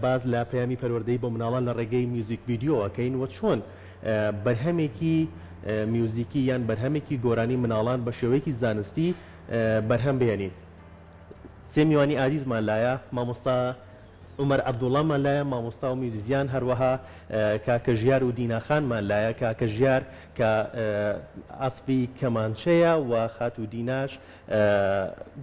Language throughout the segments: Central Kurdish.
باس لە پەیامی پەروەردەیی بۆ مناڵان لە ڕێگەی میوزیک ڤیدیۆ ئەکەین و چۆن بەرهەمێکی میوزیکی یان بەرهەمێکی گۆرانی مناڵان بە شێوەیەکی زانستی بەرهەم بهێنین. سێ میوانی ئازیزمان لایە، مامۆستا عومەر عەبدوڵامان لایە، مامۆستا و میوزیزیان، هەروەها کاکە ژیار و دینا خانمان لایە، کاکە ژیار کە عەزفی کەمانچەیە و خاتوو دیناش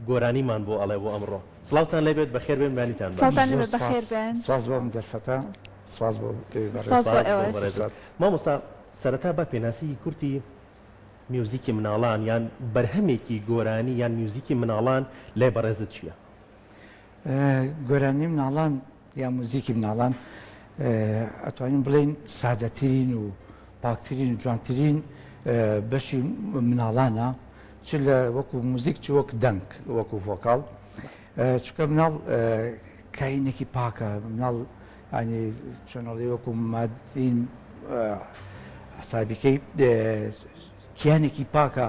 گۆرانیمان بۆ ئەڵێ بۆ ئەمڕۆ. سڵاوتان لێبێت بەخێر بێن بەیانیتان باش. سڵاوتان زۆر لێبێت بەخێر سپاس بێن. سپاس بۆ ئەم دەرفەتە سپاس بۆ ئێوەی بەڕێز. سپاس بۆ سپاس بۆ ئێوەش. بەڕێزت. مامۆستا سەرەتا با پێناسەیەکی کورتی میوزیکی مناڵان یان بەرهەمێکی گۆرانی یان میوزیکی مناڵان لای بەڕێزت چییە؟ گۆرانی مناڵان یا موزیکی مناڵان ئەتوانین بڵێین سادەترین و پاکترین و جوانترین بەشی مناڵانە چ لە وەکو موزیک چ وەک دەنگ وەکو ڤۆکاڵ چونکە مناڵ کاینێکی پاکە مناڵ ینی چۆنەڵی وەکو مادین حسابیکەی کیانێکی پاکە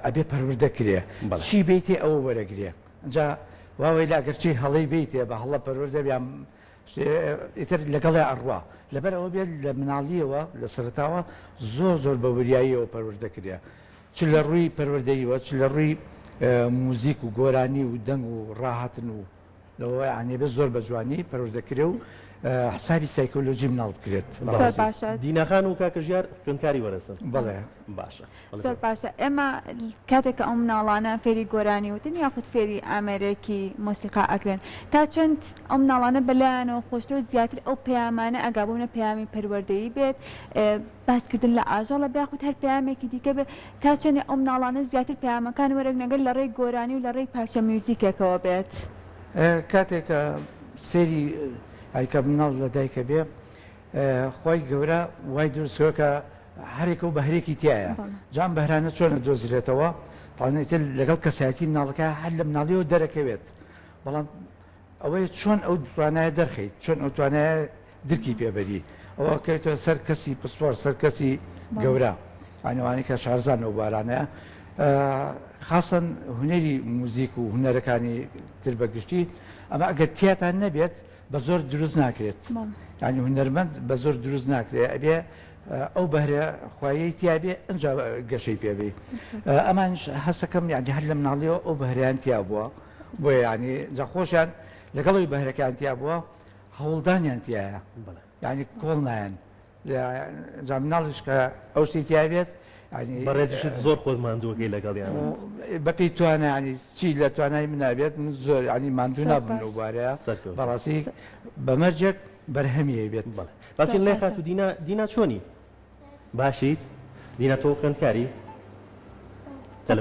ئەبێ پەروەردە کرێ چی بیتێ ئەوە وەرەگرێ جا واوەیلا گەرچی هەڵەی بیتێ بە هەڵە پەروەردە بیان ئیتر لەگەڵیا ئەڕوا لەبەر ئەوە بێت لە مناڵیەوە لە سەرەتاوە زۆر زۆر بە وریاییەوە پەروەردە کرێ چ لە ڕووی پەروەردەییەوە چ لە ڕووی موزیک و گۆرانی و دەنگ و ڕاهاتن و لەوە یانی بێت زۆر بە جوانی پەروەردە کرێ و حسابی سایکۆلۆژی مناڵ بکرێت. زۆر باشە. دینا خان و کاکە ژیار خوێندکاری وەرەسن. بەڵێ. باشە. زۆر باشە ئێمە کاتێک کە ئەو مناڵانە فێری گۆرانی وتن یاخود فێری ئامێرێکی مۆسیقا ئەکرێن تا چەند ئەو مناڵانە بەلایانەوە خۆشتر و زیاتر ئەو پەیامانە ئەگا بۆ منە پەیامی پەروەردەیی بێت باسکردن لە ئاژەڵە بێ یاخود هەر پەیامێکی دیکە بێ تا چەندێ ئەو مناڵانە زیاتر پەیامەکان وەرەگرن ئەگەر لە ڕێی گۆرانی و لە ڕێی پارچە میوزیکێکەوە بێت؟ کاتێک کە سەیری کە مناڵ لە دایکە بێ خوای گەورە وای دروست کردوە کە هەرێکە و بەهرێکی تایە جا ئەم بەهرانە چۆن ئەدۆزرێتەوە تاوانە ئیتر لەگەڵ کەسایەتی مناڵەکە هەر لە مناڵیەوە دەرەکەوێت بەڵام ئەوەیە چۆن ئەو توانایە دەرخەیت چۆن ئەو توانایە درکی پێبەری ئەوە کەوتە سەر کەسی پسپۆر سەر کەسی گەورە ئەنوانی کە شارزان ئەو بارانەیە خاصەن هونەری موزیک و هونەرەکانی تر بەگشتی ئەمە ئەگەر تیاتان نەبێت بە زۆر دروست ناکرێت یانی هونەرمەند بە زۆر دروست ناکرێت ئەبێ ئەو بەهرە خوایەی تیابێ ئەجا گەشەی پێبی ئەمانش هەستەکەم یانی هەر لە مناڵیەوە ئەو بەهریان تیا بووە بۆ ینی جا خۆشیان لەگەڵی بەهرەکان تیا بووە هەوڵدانیان تایە یانی کۆڵ نایەن جا مناڵیش کە ئەو شتی تیا بێت یانی بەڕێزیشت زۆر خۆت ماندووەکەی لەگەڵیان بەپێی توانا ینی چی لە توانای منا بێت من زۆر ینی ماندوو نابم لەو بارەیە بەڕاستی بە مەرجێک بەرهەمی بێت بەڵێ باچین لای خاتوو دینا دینا چۆنی باشیت دینا تۆ خوێندکاری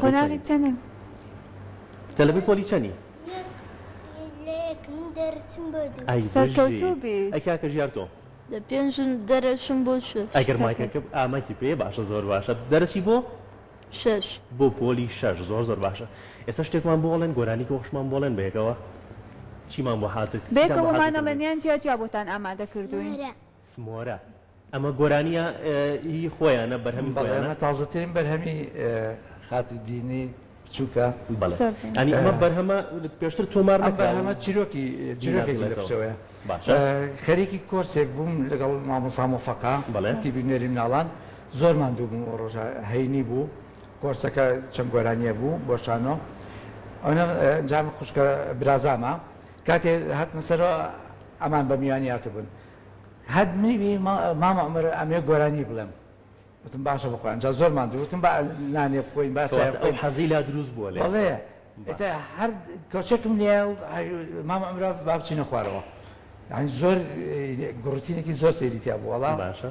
قۆناغی چەنی تەلەبەی پۆلی چەنی سەرکەوتوو بیت ئەی کاکە ژیار تۆ لە پێنجم دەرەچم بۆ شەش. ئەگەر مایکەکە ئا مایکی پێیە باشە زۆر باشە دەرەچی بۆ؟ شەش. بۆ پۆلی شەش زۆر زۆر باشە ئێستا شتێکمان بۆ ئەڵێن گۆرانیکی خۆشمان بۆ ئەڵێن بەیەکەوە چیمان بۆ حازر چیتان بۆ حازر بەیەکەوەمان کردوین؟ ئەڵێن یان جیا جیا بۆتان ئامادە کردوین؟ سمۆرە. سمۆرە ئەمە گۆرانیە هی خۆیانە بەرهەمی بەڵێ خۆیانە؟ ئەمە تازەترین بەرهەمی خاتوو دینی بچووکە. بەڵێ یانی ئەمە بەرهەمە پێشتر تۆمار ئەم نەکراوە بەرهەمە چیرۆکی دینا چیرۆکێکی لە بڵێتەوە پشتەوەیە. باشە. خەریکی کۆرسێک بووم لەگەڵ مامۆستا مۆفەقا بەڵێ. تیپی نوێری مناڵان زۆر ماندوو بووم ئەو ڕۆژە هەینی بوو کۆرسەکە چەند گۆرانییە بوو بۆ شانۆ ئەونە جا من خوشکە برازامە کاتێ هاتمە سەرەوە ئەمان بە میوانی هاتبوون هەر منی مامە عومەر ئەمەوێ گۆرانی بڵێم وتم باشە بخۆیان جا زۆر ماندوو وتم با نانێ بخۆین با چای کەواتە ئەو بخۆین حەزەی لا دروست بووە لە بەڵێ ئێستا ئێتا باشە. هەر کەوچەکم لێیە و مامە عومەر با بچینە خوارەوە یانی زۆر گوڕوتینێکی زۆر سەیری تیا بوو وەڵا باشە.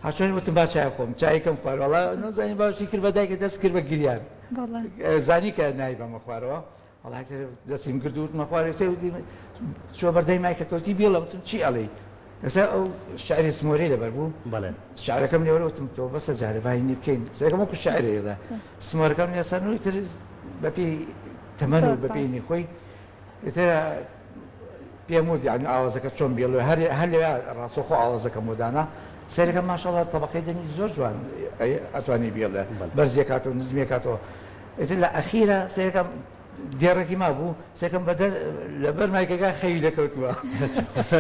هەرچۆن وتم با چای بخۆم چایەکەم خوارد وەڵا نەزانین باوکی کرد بە دایکە دەست کرد بە گریان بەڵێ. زانی کە نایبەمە خوارەوە وەڵا ئیتر دەستیم گرت و وتمە خوارێ سێ وتی چوە بەردەی مایکە کەوتی بیڵێ وتم چی ئەڵێی ئێستا ئەو شعری سمۆرەی لەبەر بوو بەڵێ شعرەکەم لێوەرە وتم تۆ بەسە جارێ با هینی بکەین سێکەم وەکو شعرێ ئەڵێ سمۆرەکەم لێسەر و ئیتر بەپێی تەمەن و زۆر بەپێی باش. هینی خۆی ئیتر پێم وت یعنی ئاوازەکە چۆن بێڵێ هەر هەر لەوێ ڕاستەوخۆ ئاوازەکەم بۆ دانا سەیرەکەم ماشاءاللە تەبەقەی دەنگی زۆر جوان ئەتوانی بێڵێ بەڵێ بەرزیەکاتەوە نزمیەکاتەوە ئیتر لە ئەخیرا سەیرەکەم. دێڕێکی مابوو سێکم بەدەر لەبەر مایکەکە خەوی لەکەوتووە.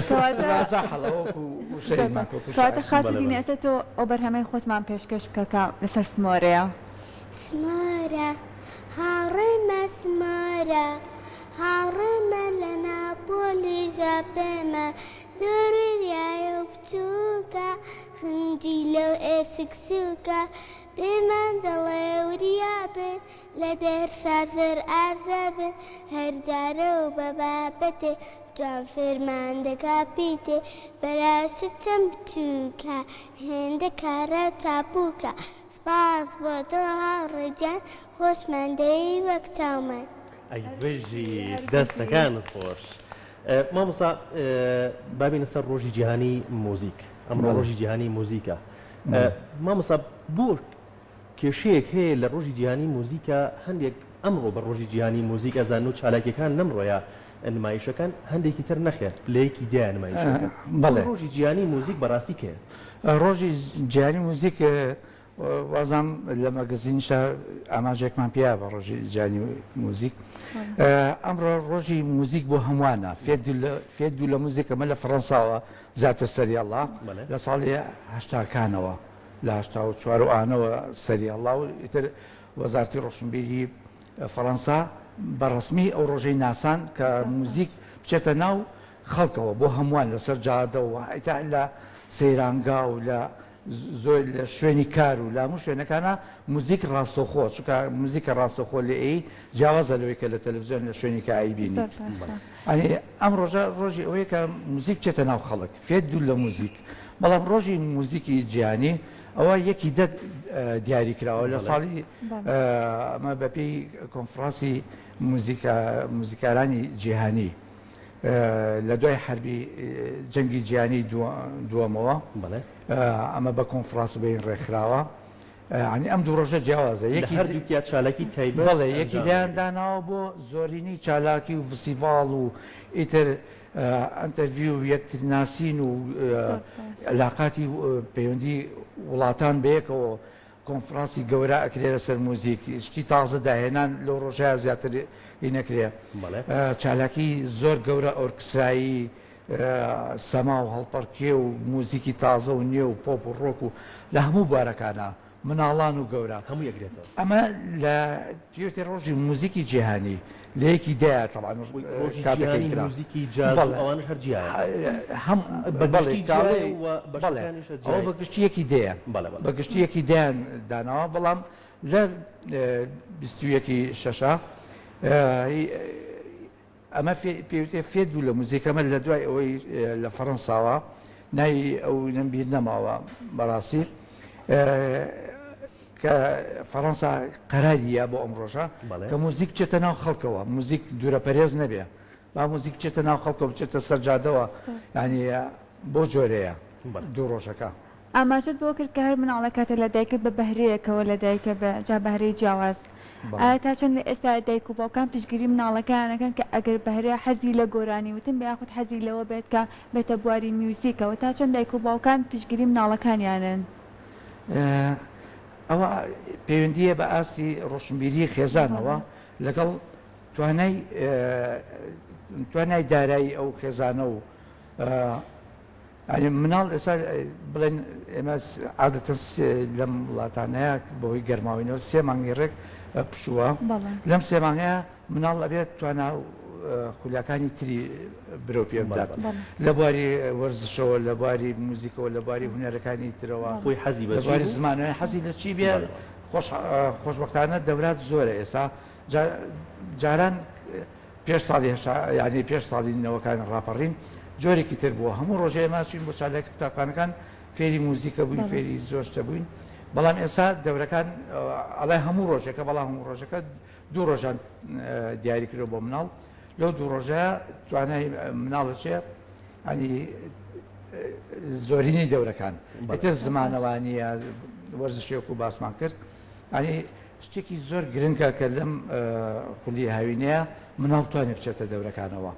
کەواتە باسا حەڵە وەکو وشەیمان وەکو کەواتە شاعر. خاتوو بەڵێ دینە بەڵێ. ئێستا تۆ ئەو بەرهەمەی خۆتمان پێشکەش بکە کە لەسەر سمۆرەیە. سمۆرە هاوڕێمە سمۆرە هاوڕێمە لە ناپۆلی ژاپێمە زۆر وریایە و بچووکە خنجیلە و ئێسک سووکە پێمان دەڵێ وریا بن لە دەرسا زۆر ئازا بن هەر جارە و بە بابەتێ جوان فێرمان دەکا پیتێ بەراشت چەند بچووکە هێندە کارا چاپووکە سپاس بۆ تۆ هاوڕێ گیان خۆشمان دەوێی وەک چاومان. ئەی هەر بژی بژی هەر بژی. دەستەکانت خۆش مامۆستا با بینە سەر ڕۆژی جیهانی موزیک ئەمڕۆ بەڵێ ڕۆژی جیهانی موزیکە بەڵێ. مامۆستا بۆ کێشەیەک هەیە لە ڕۆژی جیهانی موزیکا هەندێک ئەمڕۆ بە ڕۆژی جیهانی موزیک ئەزانن و چالاکیەکان لەمڕۆیا نمایشەکەن هەندێکی تر نەخێر لە یەکی دەیا نمایشەکەن بۆ بەڵێ. ڕۆژی جیهانی موزیک بەڕاستی کەیە؟ ڕۆژی جیهانی موزیک وازانم لە مەگەزینیشا ئاماژەیەکمان پێیا بە ڕۆژی جیهانی موزیک ئەمڕۆ ڕۆژی موزیک بۆ هەمووانە fête de la musique ئەمە لە فەڕەنساوە زیاتر سەریەڵا لە ساڵی هەشتاکانەوە لە 84 و ئانەوە سەریەڵا و ئیتر وەزارتی ڕۆشنبیری فەڕەنسا بە ڕەسمی ئەو ڕۆژەی ناسان کە موزیک بچێتە ناو خەڵکەوە بۆ هەمووان لەسەر جادە و ئیتا لە سەیرانگا و لە زۆر لە شوێنی کار و لە هەموو شوێنەکانا موزیک ڕاستەوخۆ چونکە موزیک کە ڕاستەوخۆ لێ ئەی جیاوازە لەوەی کە لە تەلەفزیۆن لە شوێنێکا ئەیبینیت زۆر باشە. ئەنی ئەم ڕۆژە ڕۆژی ئەوەیە کە موزیک بچێتە ناو خەڵک fête de la musique بەڵام ڕۆژی موزیکی جیهانی ئەوە یەکی دە دیاری کراوە لە بەڵێ. ساڵی بەڵێ. ئەمە بەپێی کۆنفڕانسی موزیکا موزیکارانی جیهانی لە دوای حەربی جەنگی جیهانی دووەمەوە ئەمە بە کۆنفڕانس و بەین ڕێکخراوە ینی ئەم دوو ڕۆژە جیاوازە یەکی هەردووکیا چالاکی تایبەت بەڵێ یەکی لایان داناوە بۆ زۆرینەی چالاکی و فستیڤاڵ و ئیتر ئەنتەرڤیو و یەکتر ناسین و علاقاتی پەیوەندی وڵاتان بەیەکەوە کۆنفرانسی گەورە ئەکرێ لەسەر موزیک، شتی تازە داهێنان لەو ڕۆژەیا زیاتر ئی نەکرێ. چالاکی زۆر گەورە ئۆرکسرایی سەما و هەڵپەڕکێ و موزیکی تازە و نوێ و پۆپ و ڕۆک و لە هەموو بوارەکانا مناڵان و گەورە. هەمووی ئەگرێتەوە. ئەمە لە پێوتێ ڕۆژی موزیکی جیهانی لە یەکی دەیە تەبعەن ڕۆژی کاتەکەی جیهانی کرا. موزیکی جاز و بەڵێ. ئەوانەش هەر جیایە. هەم بە بەڵێ گشتی جیایە کاڵێ و بەڵێ بەشەکانیش هەر ئەوە جیایە. بە گشتی یەکی دەیە. بەڵێ بەڵێ. بە گشتی یەکی دەیان داناوە بەڵام لە 21 ی شەشا ئەمە پێوتێ fête de la musique ئەمە لە دوای ئەوەی لە فەڕەنساوە ناوی ئەو نەم بیر نەماوە بەڕاستی کە فەڕەنسا قەراریە بۆ ئەم ڕۆژە کە موزیک بچێتە ناو خەڵکەوە موزیک دوورەپەرێز نەبێ با موزیک بچێتە ناو خەڵکەوە بچێتە سەر جادەوە ینی بۆ جۆرەیە دوو ڕۆژەکە. ئاماژەت بەوە کرد کە هەر مناڵێک کاتێ لە دایکە بە بەهرەیەکەوە لە دایکە بێ جا بەهرەی جیاواز ئایا تا چەند لە ئێستا دایک و باوکان پشتگیری مناڵەکەیان ئەکەن کە ئەگەر بەهرە حەزی لە گۆرانی وتن بێ یاخود حەزی لەوە بێت کە بێتە بواری میوزیکەوە تا چەند دایک و باوکان پشتگیری مناڵەکانیانن؟ ئەوە پەیوەندییە بە ئاستی ڕۆشنبیری خێزانەوە لەگەڵ توانای توانای دارایی ئەو خێزانە و یانی مناڵ ئێستا بڵێن ئێمە عادەتەن لەم وڵاتانەیە بەهۆی گەرماوینەوە سێ مانگی ڕێک پشووە لەم سێ مانگەیە مناڵ ئەبێت توانا خولیاکانی تری برەو پێ بدات لە بواری وەرزشەوە لە بواری موزیکەوە لە بواری هونەرەکانی ترەوە خۆی حەزی لە بواری زمانەوە حەزی لە چی بێ خۆش خۆشبەختانە دەورات زۆرە ئێستا جاران پێش ساڵی هەشتا یانی پێش ساڵی نەوەکانی ڕاپەڕین جۆرێکی تر بووە هەموو ڕۆژێ ئێمە چوین بۆ چالاکی قوتابخانەکان فێری موزیکە بووین فێری زۆر شتە بووین بەڵام ئێستا دەورەکان ئەڵێ هەموو ڕۆژێکە بەڵام هەموو ڕۆژەکە دوو ڕۆژان دیاری کرۆ بۆ مناڵ لەو دوو ڕۆژە توانای مناڵە چێ ینی زۆرینەی دەورەکان ئیتر زمانەوانیە وەرزشێک و باسمان کرد ینی شتێکی زۆر گرنگە کە لەم خولی هاوینەیە مناڵ بتوانێت بچێتە دەورەکانەوە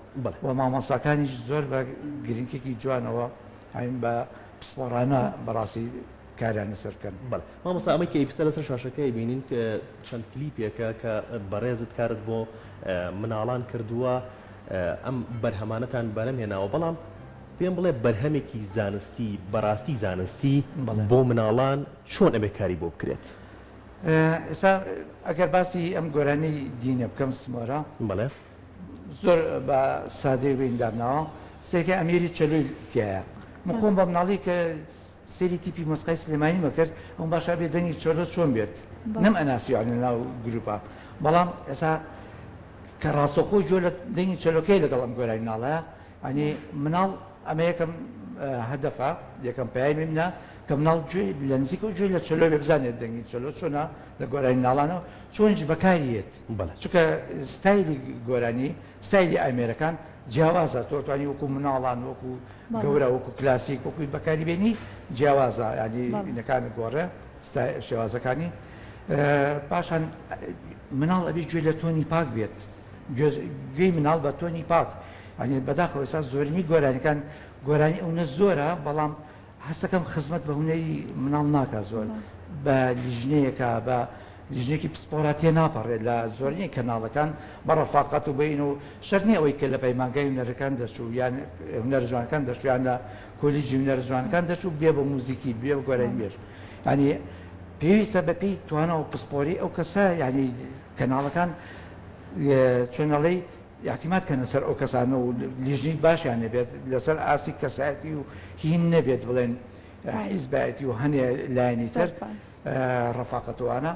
و مامۆستاکانیش زۆر بە گرنگێکی جوانەوە هاوین بە پسپۆڕانە بەڕاستی. کاریان لەسەر بکەن. بەڵێ مامۆستا ئەمەی کە ئیستا لەسەر شاشەکە ئەیبینین چەند کلیپێکە کە بەڕێزت کارت بۆ مناڵان کردووە ئەم بەرهەمانەتان بەرهەم هێناوە بەڵام پێم بڵێ بەرهەمێکی زانستی بەڕاستی زانستی بۆ مناڵان چۆن ئەبێ کاری بۆ بکرێت؟ ئێستا ئەگەر باسی ئەم گۆرانی دینە بکەم سمۆرە بەڵێ. زۆر بە سادەی بین دامناوە سێکە ئەمیری چەلوی تایە من خۆم بە مناڵی کە سەیری تیپی مۆسیقای سلێمانیمە کرد ئەم باشە بێ دەنگی چۆلۆ چۆن بێت نەم ئەناسی یان لە ناو گروپە بەڵام ئێستا کە ڕاستەوخۆ گوێ لە دەنگی چەلۆکەی لەگەڵ ئەم گۆرانی مناڵەیە ئەنی مناڵ ئەمە یەکەم هەدەفە یەکەم پەیامی منە کە مناڵ گوێ لە نزیکەوە گوێ لە چەلۆ بێ بزانێت دەنگی چەلۆ چۆنە لە گۆرانی مناڵانەوە چۆنیش بەکاریێت چونکە ستایلی گۆرانی ستایلی ئامێرەکان جیاوازە تۆ توانی وەکو مناڵان وەکو گەورە وەکو کلاسیک وەکوی بەکاری بێنی جیاوازە ینی وینەکان گۆڕێ شێوازەکانی پاشان مناڵ ئەبێ گوێ لە تۆنی پاک بێت گوێی مناڵ بە تۆنی پاک ئەنی بەداخەوە ئێستا زۆرینەی گۆرانیەکان گۆرانی ئەو نە زۆرە بەڵام هەستەکەم خزمەت بە هونەری مناڵ ناکا زۆر بە لیژنەیەکە بە لیژنێکی پسپۆرا تێناپەڕێت لە زۆرینەی کەناڵەکان بە ڕەفاقەت و بین و شەرت نییە ئەوەی کە لە پەیمانگای هونەرەکان دەرچوو یان هونەرە جوانەکان دەرچوو یان لە کۆلیجی هونەرە جوانەکان دەرچوو بێ بە موزیکی بێ بە گۆرانیبێژ یانی پێویستە بە پێی توانا و پسپۆری ئەو کەسە یانی کەناڵەکان چۆن ئەڵێی ئیعتیماد کەنە سەر ئەو کەسانە و لیژنەی باشیان نەبێت لەسەر ئاستی کەسایەتی و هین نەبێت بڵێن حیزبایەتی و هەنێ لایەنی تر ڕەفاقەتوانە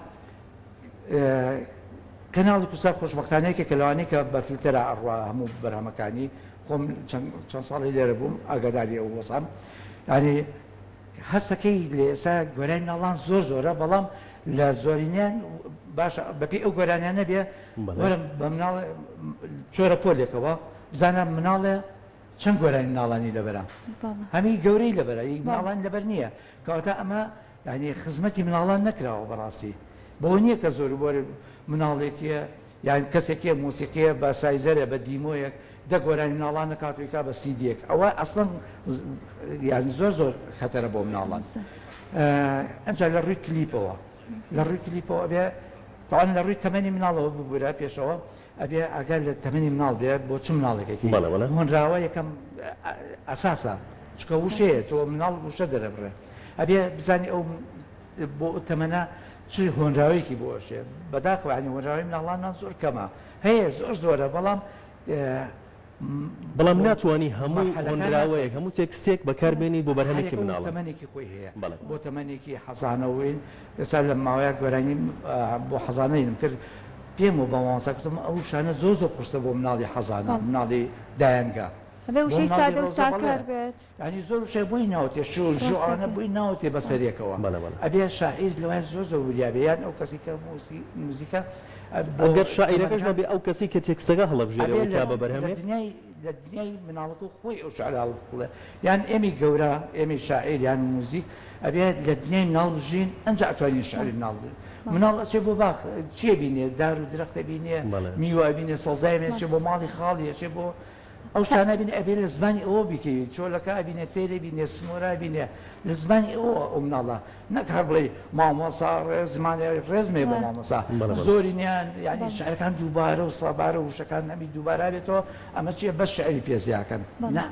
کەناڵی کوردستان خۆشبەختانە یەکێکە لەوانەی کە بە فلتەرا ئەڕوا هەموو بەرهەمەکانی خۆم چەند ساڵی لێرە بووم ئاگاداری ئەو وەسام یعنی هەستەکەی لە ئێستا گۆرانی مناڵان زۆر زۆرە بەڵام لە زۆرینیان باشە بەپێی ئەو گۆرانیان نەبێ وەرە بە مناڵ چۆرە پۆلێکەوە بزانە مناڵێ چەند گۆرانی مناڵانی لەبەرە هەمی گەورەی لەبەرە مناڵان لەبەر نییە کەواتە ئەمە یعنی خزمەتی مناڵان نەکراوە بەڕاستی بۆ نییە کە زۆر بۆ مناڵێکیە یان کەسێکیە مۆسیقیە بە سایزەرە بە دیمۆیەک دە گۆرانی مناڵان نەکات و ئیکا بە سیدیەک ئەوە ئەسڵەن یان زۆر زۆر خەتەرە بۆ مناڵان ئەجا لە ڕووی کلیپەوە لە ڕووی کلیپەوە ئەبێ تاوان لە ڕووی تەمەنی مناڵەوە ببورە پێشەوە ئەبێ ئاگا لە تەمەنی مناڵ بێ بۆ چ مناڵێکێکی هۆنراوە یەکەم ئەساسە چکە وشەیە تۆ مناڵ وشە دەرەبڕێ ئەبێ بزانی ئەو بۆ ئەو تەمەنە چ هۆنراوەیەکی بۆ ئەشێ بەداخەوە یانی هۆنراوەی مناڵانمان زۆر کەمە هەیە زۆر زۆرە بەڵام بەڵام ناتوانی هەموو هۆنراوەیەک هەموو تێکستێک بەکاربێنی بۆ بەرهەمێکی مناڵان تەمەنێکی خۆی هەیە بۆ تەمەنێکی حەزانەوەین ئێستا لە ماوەیە گۆرانی بۆ حەزانەینم کرد پێم و بە مامۆستا گوتم ئەو شانە زۆر زۆر قورسە بۆ مناڵی حەزانە مناڵی دایەنگە ئەبێ وشەی سادە و ساکار بێت. یانی زۆر وشە بۆی ناوتێ شو ژو ئەوانە بۆی ناوتێ بەسەر یەکەوە ئەبێ شاعیر لەوای زۆر زۆر وریا بێ یان ئەو کەسی کە موزیکە ئەگەر شاعیرەکەش نەبێ ئەو کەسی کە تێکستەکە هەڵەبژێرێ و کا بە بەرهەمێ دنیای لە دنیای مناڵەکە خۆی ئەو شعرە هەڵبکوڵێ یان ئێمەی گەورە ئێمەی شاعیر یان موزیک ئەبێ لە دنیای مناڵ بژین ئەنجا ئەتوانین شعری مناڵ بژین مناڵ ئەچێ بۆ باخ چیە بینێ دار و درەختە بینێ میوە ئەبینێ سەوزای بینێ چێ بۆ ماڵی خاڵی ئەچێ بۆ ئەو شتانە ئەبینێ ئەبێ لە زمانی ئەوە بیکەوی چۆلەکە ئەبینێ تێر ئەبینێ سمۆرە ئەبینێ لە زمانی ئەوە ئەو مناڵە نەک هەر بڵێی مامۆسا ڕێزمانێ ڕێزمێ بۆ مامۆسا زۆرینیان یعنی شعرەکان دووبارە و سەبارە وشەکان هەمی دووبارە بێتەوە ئەمە چیە بەس شعری پێ زیاکەن نا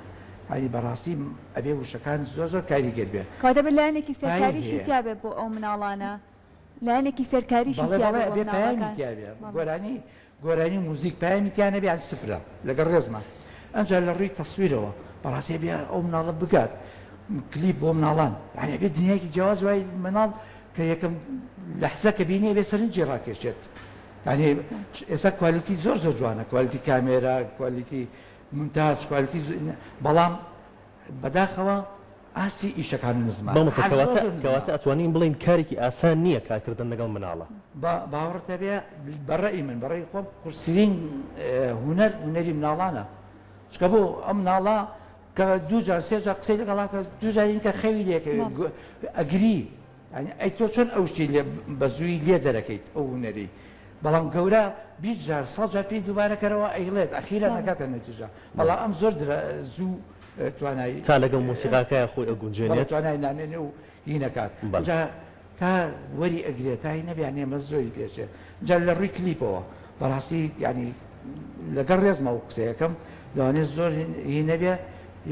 یعنی بەڕاستی ئەبێ وشەکان زۆر زۆر کاریگەر بێ کەواتە بێ لایەنێکی فێرکاریشی تیا بێ بۆ ئەو مناڵانە لایەنێکی فێرکاریشی بەڵێ تیا بەڵێ بێ بۆ ئەبێ پەیامی مناڵەکان تیا بێ بەڵێ. گۆرانی گۆرانی و موزیک پەیامی تیا نەبێ یان سفرە لەگەڵ ڕێزما ئەنجا لە ڕووی تەسویرەوە بەڕاستی ئەبێ ئەو مناڵە بگات کلیپ بۆ مناڵان یعنی ئەبێ دنیایەکی جیاواز وای مناڵ کە یەکەم لەحزە کە بینی ئەبێ سەرنجی ڕاکێشێت یعنی ئێستا quality زۆر زۆر جوانە quality کامێرا quality مونتاج quality بەڵام بەداخەوە ئاستی ئیشەکان نزمە مامۆستا هەر زۆر کەواتە زۆر نزمە. کەواتە ئەتوانین بڵێین کارێکی ئاسان نییە کارکردن لەگەڵ مناڵا. با باوەڕت هەبێ بە ڕەئی من بە ڕەئی خۆم قورسترین هونەر هونەری مناڵانە چونکە بۆ ئەم مناڵە کە دوو جار سێ جار قسەی لەگەڵا کە دوو جاری کە خەوی لێکەوێت ئەگری یانی ئەی تۆ چۆن ئەو شتی لێ بە زووی لێ دەرەکەیت ئەو هونەری بەڵام گەورە 20 جار سەد جار پێی دووبارە کەرەوە ئەیڵێت ئەخیرا نەکاتە نەتیجە بەڵام ئەم زۆر زوو. توانای تا لەگەڵ مۆسیقاکەیا خۆی ئەگونجێنێت. توانای نامێنێ و هی نەکات. جا تا وەری ئەگرێ تا هی نەبێ یانی ئەمە زۆری پێ ئەچێ. جا لە ڕووی کلیپەوە بەڕاستی یانی لەگەڵ ڕێزمە ئەو قسەیەکەم لەوانەیە زۆر هی نەبێ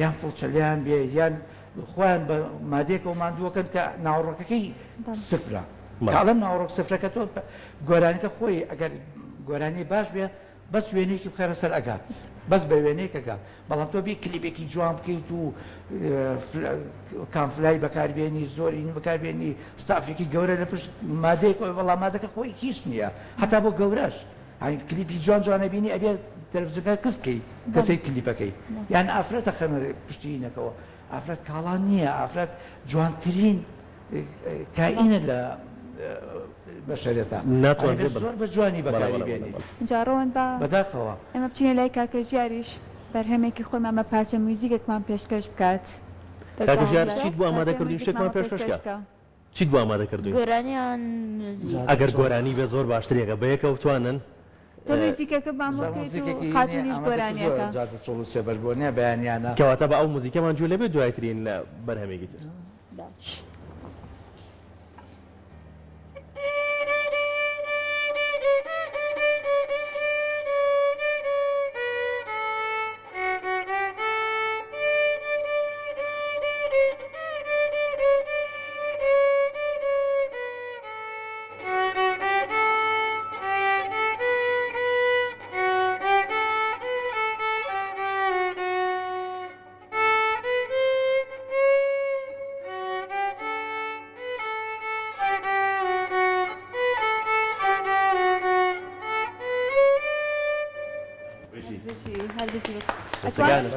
یان فڵچە لێیان بێ یان خۆیان بە مادەیەکەوە ماندووەکەن کە ناوەڕۆکەکەی سفرە. کە ئەڵێم ناوەڕۆک سفرە کە تۆ گۆرانیەکە خۆی ئەگەر گۆرانی باش بێ بەس وێنەیەکی بخەرە سەر ئەگات بەس بە وێنەیەک ئەگات بەڵام تۆ بی کلیپێکی جوان بکەیت و کامفلای بەکاربێنی زۆر این بەکاربێنی ستافێکی گەورە لە پشت مادەیەک بەڵام مادەکە خۆی هیچ نییە هەتا بۆ گەورەش هەین کلیپی جوان جوانە بینی ئەبێ تەلەفزیۆنەکە کز کەی کەسەی کلیپەکەی یان ئافرەتە خەنە پشتی نەکەوە ئافرەت کاڵا نییە ئافرەت جوانترین کائینە لە بەشەرێتە ناتوانرێت زۆر بە جوانی بەکاری بێنیت. جا ڕەوەند با بەداخەوە. ئێمە بچینە لای کاکە ژیاریش بەرهەمێکی خۆیمان بە پارچە میوزیکێکمان پێشکەش بکات. کاکە ژیار چیت بۆ ئامادە کردوین شتێکمان پێشکەش کە. چیت بۆ ئامادە کردوین؟ گۆرانی یان میوزیک؟ ئەگەر گۆرانی بێ زۆر باشترێکە بەیەکەوە بتوانن. تۆ میوزیکەکە بام بۆ بکەیت و خاتوونیش گۆرانیەکە. جادە چۆڵ و سێبەر بۆ نیە بەیانیانە. کەواتە با ئەو موزیکەمان گوێ لێ بێت دوایترین لە بەرهەمێکی تر. باش.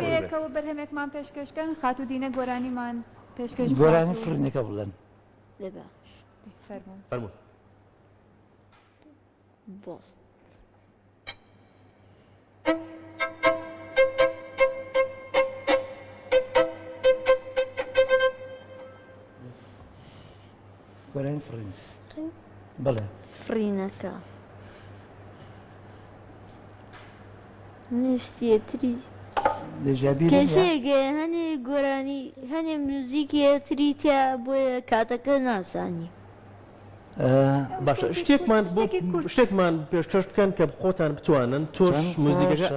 پێکەوە بەرهەمێکمان پێشکەشکەن خاتوو دینە گۆرانیمان پێشکەش گۆرانی فرنەکە بڵێن فەرموو. بۆست. گۆرانی فڕین بەڵێ. فڕینەکە نفسیەتری کێشەیەک هەیە هەنێ گۆرانی هەنێ میوزیکی تری تیا بۆیە کاتەکە نازانی. باشە شتێکمان بۆ شتێکمان پێشکەش بکەن کە خۆتان بتوانن تۆش موزیکەکە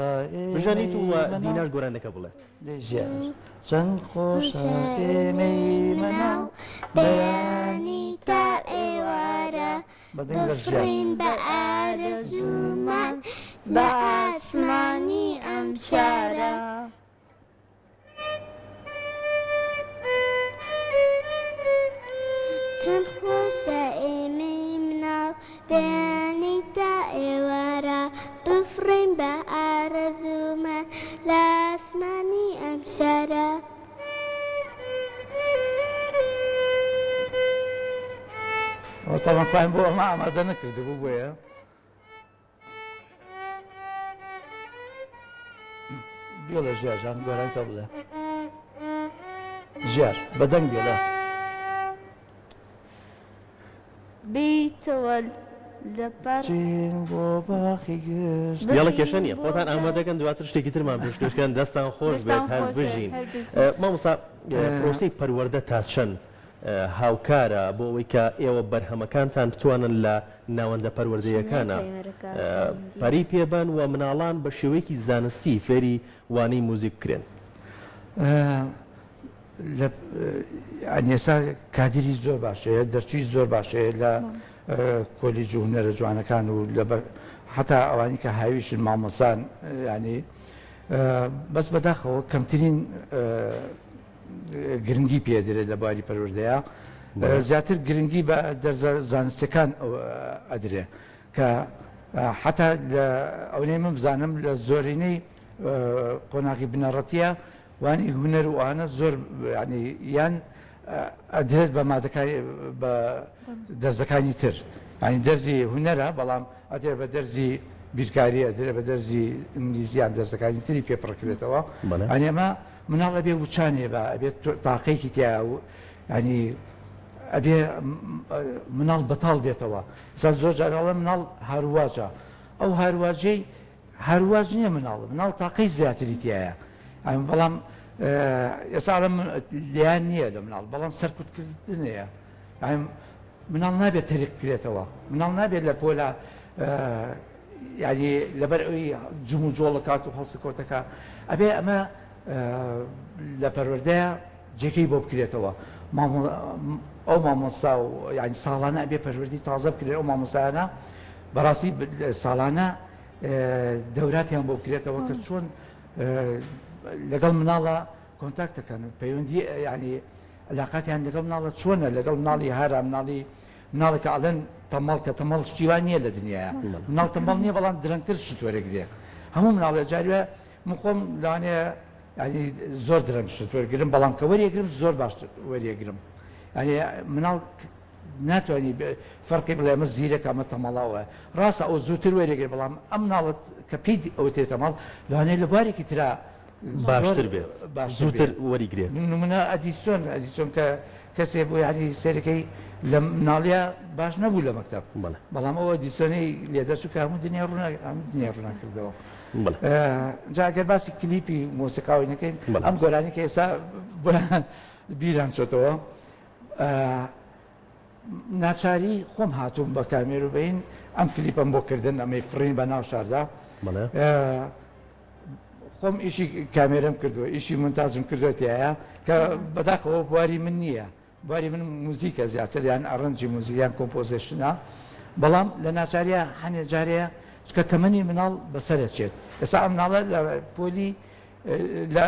بژەنیت و دیناش گۆرانەکە بڵێت. چەند خۆشە ئێمەی مناڵ بەیانی تا ئێوارە بفڕین بە ئارەزوومان لە ئاسمانی ئەم شارە. چەند خۆشە ئێمەی مناڵ بەیانی تا ئێوارە بفڕین بە ئارەزوومان لە ئاسمانی ئەم شارە. تەبعەن خۆیان بۆ ئەمە ئامادە نەکردبوو بۆیە بێڵە ژیار جان گۆرانکە بڵێ ژیار بەدەنگ بێڵە بیتەوە لە پار چین بۆ باخی گشت دیاڵە کێشە نییە خۆتان ئامادەکەن دواتر شتێکی ترمان پێشکەشکەن دەستان خۆش بێت هەر بژین مامۆستا پرۆسەی پەروەردە تا چەند هاوکارە بۆ ئەوەی کە ئێوە بەرهەمەکانتان بتوانن لە ناوەندە پەروەردەیەکانا پەرەی پێ بەن و مناڵان بە شێوەیەکی زانستی فێری وانەی موزیک بکرێن؟ لە ئێستا کادری زۆر باش هەیە، دەرچووی زۆر باش هەیە لە کۆلیج و هونەرە جوانەکان و لە حتا ئەوانی کە هاویشن مامۆسان ینی بەس بەداخەوە کەمترین گرنگی پێدرێت لە بواری پەروەردەیە زیاتر گرنگی بە دەرزە زانستەکان ئەدرێ کە حتا لە ئەوەی من بزانم لە زۆرینەی قۆناغی بنەڕەتیە وانی هونەر و ئەوانە زۆر ینی یان ئەدرێت بە مادەکانی بە دەرزەکانی تر ینی دەرزی هونەرە بەڵام ئەدرێ بە دەرزی بیرکاری ئەدرێ بە دەرزی ئینگلیزیان دەرزەکانی تری پێ پڕکرێتەوە ئەنی ئەمە مناڵ ئەبێ وچانێ بە ئەبێت تاقەیەکی تیا ینی ئەبێ مناڵ بەتاڵ بێتەوە سا زۆر جارەڵە مناڵ هارواجە ئەو هارواجەی هارواج نییە مناڵ مناڵ تاقەی زیاتری تایە بەڵام. ئێستا ئەڵێم لێیان نییە لە مناڵ بەڵام سەرکوتکردنەیە مناڵ نابێت تەریق بکرێتەوە مناڵ نابێت لە پۆلا یعنی لەبەر ئەوی جم و جۆڵە کات و هەڵسکۆتەکە ئەبێ ئەمە لە پەروەردەیە جێگەی بۆ بکرێتەوە ئەو مامۆستا و یعنی ساڵانە ئەبێ پەروەردی تازە بکرێت ئەو مامۆستایانە بەڕاستی ساڵانە دەوراتیان بۆ بکرێتەوە کە چۆن لەگەڵ مناڵە کۆنتاکتەکەن پەیوەندی ینی علاقاتیان لەگەڵ مناڵە چۆنە لەگەڵ مناڵی هارا مناڵی مناڵێکە ئەڵێن تەمەڵ کە تەمەڵ شتی وا نییە لە دنیاە مناڵ تەمەڵ نییە بەڵام درەنگتر شت وەرەگرێ هەموو مناڵێ جاروێ من خۆم لەوانەیە ینی زۆر درەنگ شت وەرگرم بەڵام کە وەریەگرم زۆر باشتر وەریەگرم ینی مناڵ ناتوانانی فەرقی بڵێ ئەمە زیرەکە ئەمە تەمەڵاوە ڕاستە ئەو زووتر وەرێگرێ بەڵام ئەم مناڵت کە پێی ئەوە تێتەمەڵ لەوانەیە لە بوارێکی ترا باشتر بێت زووتر وەریگرێت. نمونە ئەدیسۆن ئەدیسۆن کە کەسێ بوو یعنی سەیرەکەی لە مناڵیا باش نەبوو لە مەکتەب بەڵام ئەو ئەدیسۆنەی لێ دەرچوو کە هەموو دنیا ڕووناک هەموو دنیا ڕووناک کردەوە. جا ئەگەر باسی کلیپی مۆسیقاوی نەکەین ئەم گۆرانی کە ئێستا بیران چۆتەوە ناچاری خۆم هاتووم بە کامێر و بین ئەم کلیپەم بۆ کردن ئەمەی فڕین بە ناو شاردا خۆم ئیشی کامێرەم کردووە ئیشی مونتاژم کردووە تیایا کە بەداخەوە بواری من نییە بواری من موزیکە زیاتر یان arrange ی موزیک یان composition ە بەڵام لە ناچاریا هەنێ جارەیە چکە تەمەنی مناڵ بەسەرەچێت ئێستا ئەم مناڵە لە پۆلی لە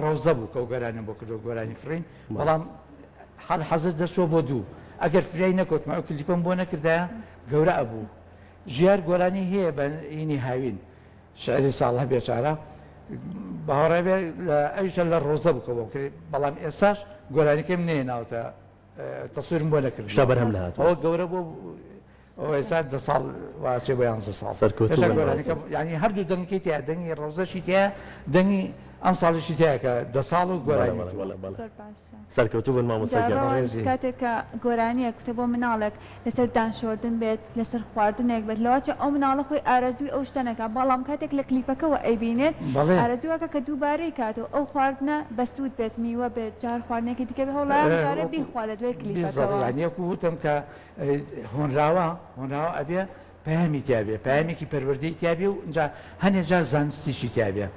ڕەوزە بوو کە گۆرانیم بۆ کردو گۆرانی فڕین بەڵام حەل حەزر دەرچوە بۆ دوو ئەگەر فریای نەکەوتمە ئەو کلیپم بۆ نەکردایە گەورە ئەبوو ژیار گۆرانی هەیە بە ئینی هاوین شعری ساڵح بێچارە باوەڕێ بێ لە ئەویشە لە ڕۆزە بوو کە بۆم کرد بەڵام ئێستاش گۆرانیەکەیم نەهێناوەتە تەسویرم بۆ نەکردووە شتا بەرهەم نەهاتووە ئەوە گەورە بوو ئەوە ئێستا دە ساڵ واچێ بۆ یانزە ساڵ سەرکەوتوو هێشتا بن گۆرانیەکەم یعنی هەردوو دەنگەکەی تیا دەنگی ڕەوزەشی تیا دەنگی ئەم ساڵیشی تیا کە دە ساڵ و بەڵێ گۆرانی بەڵێ وتووە بەڵێ بەڵێ زۆر باشە. سەرکەوتوو بن مامۆستا جا گیان. ڕەوان بەڕێزی. کاتێک کە گۆرانیەک کوتە بۆ مناڵێک لەسەر دان شۆردن بێت لەسەر خواردنێک بێت لەواچە ئەو مناڵە خۆی ئارەزووی ئەو شتە نەکا بەڵام کاتێک لە کلیپەکەوە ئەیبینێت بەڵێ. ئارەزوو ئەکا کە دووبارەی کاتەوە ئەو خواردنە بەسوود بێت میوە بێت جا هەر خواردنێکی دیکە بێ هەوڵە ئەم جارە وەکو بیخوا لە دوای بیزەڵ کلیپەکەوە. یانی وەکو وتم کە هۆنراوە هۆنراوە ئەبێ پەیامی تیا بێ پەیامێکی پەروەردەی تیا بێ و ئینجا هەنێ جار زانستیشی تیا بێ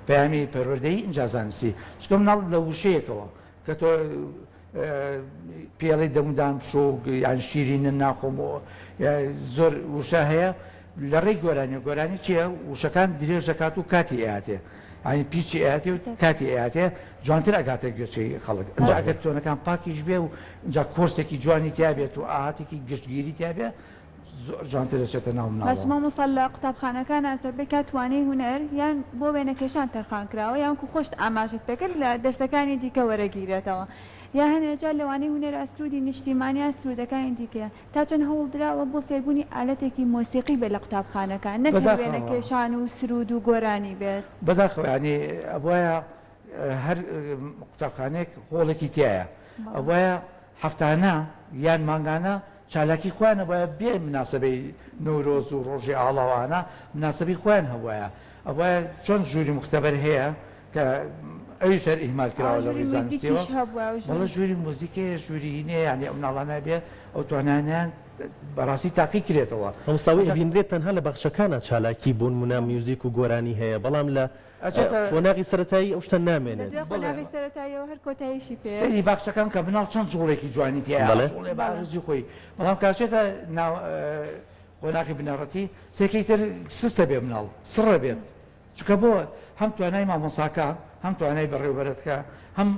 پەیامی پەروەردەیی ئینجا زانستی چونکە مناڵ لە وشەیەکەوە کە تۆ پێڵی دەمودان بشۆ یان شیرینە ناخۆم و زۆر وشە هەیە لە ڕێی گۆرانی گۆرانی چییە وشەکان درێژ دەکات و کاتی ئەیاتێ یانی پیچی ئەیاتێ و کاتی ئەیاتێ جوانتر ئەگاتە گوێچەی خەڵک ئینجا ئەگەر تۆنەکان پاکیش بێ و ئینجا کۆرسێکی جوانی تیا بێت و ئاهاتێکی گشتگیری تیا بێ زۆر جوانتر دەچێتە ناو باش مناڵەوە. مامۆستا لە قوتابخانەکانا زۆربەی کات وانەی هونەر یان بۆ وێنەکێشان تەرخان کراوە یان وەکو خۆشت ئاماژەت پێکرد لە دەرسەکانی دیکە وەرەگیرێتەوە یا هەنێ جار لە وانەی هونەرا سروودی نیشتیمان یان سروودەکانی دیکەیە تا چەند هەوڵ دراوە بۆ فێربوونی ئالەتێکی مۆسیقی بێت لە قوتابخانەکان نەک هەر بەداخەوە. وێنەکێشان و سروود و گۆرانی بێت؟ بەداخەوە یانی ئەبوایە هەر قوتابخانەیەک هۆڵێکی تیایە ئەبوایە هەفتانە یان مانگانە چالاکی خۆیان هەبوایە بێ مناسەبەی نەورۆز و ڕۆژی ئاڵا و ئانە مناسەبەی خۆیان هەبوایە ئەبوایە چۆن ژووری مختبەر هەیە کە ئەویش هەر ئیهمال کراوە لە ژووری ڕووی زانستیەوە موزیکیش هەبوایە و بەڵێ ژووری ژووری موزیک هەیە ژووری هینێ یانی ئەو مناڵانە بێ ئەو توانایانەیان بەڕاستی تاقی کرێتەوە مامۆستا ئەوەی ئەوجا ئەبینرێت تەنها لە باخچەکانا چالاکی بۆنمونە میوزیک و گۆرانی هەیە بەڵام لە ئەچێتە قۆناغی سەرەتایی ئەو شتە لە نامێنێت. دوای بەڵێ قۆناغی سەرەتاییەوە هەر کۆتاییشی پێیەت. سەیری باخچەکان کە مناڵ چەند جوڵێکی جوانی تیایە بەڵێ. ئەجوڵێ بە بەڵێ. ئارەزوی خۆی بەڵام کە ئەچێتە ناو قۆناغی بنەڕەتی سێکەی تر سستە بێ مناڵ سڕە بێت چونکە بۆ هەم توانای مامۆساکە هەم توانای بەڕێوبەرەتکە هەم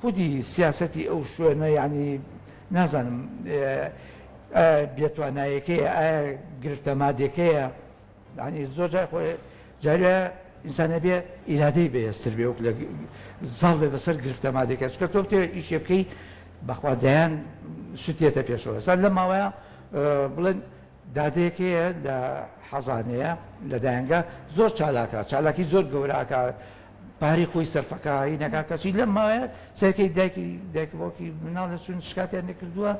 خودی سیاسەتی ئەو شوێنە یعنی نازانم بێتوانایەکەیە ئایا گرفتە مادێکەیە یعنی زۆر جار خۆ جارێ ئینسان ئەبێ ئیرادەی بەهێزتر بێ وەک لە زاڵ بێ بەسەر گرفتە مادێکە چونکە تۆ بتەوێ ئیشێ بکەی بەخوا دەیان شت دێتە پێشەوە ئێستا لەم ماوەیە بڵێن دادەیەک هەیە لە حەزانەیە لە دایەنگە زۆر چالاکە چالاکی زۆر گەوراکە پارەی خۆی سەرفەکە هینەکە کەچی لەم ماوەیە سەرکەی دایکی دایک باوکی مناڵ لە چون شکاتیان نەکردووە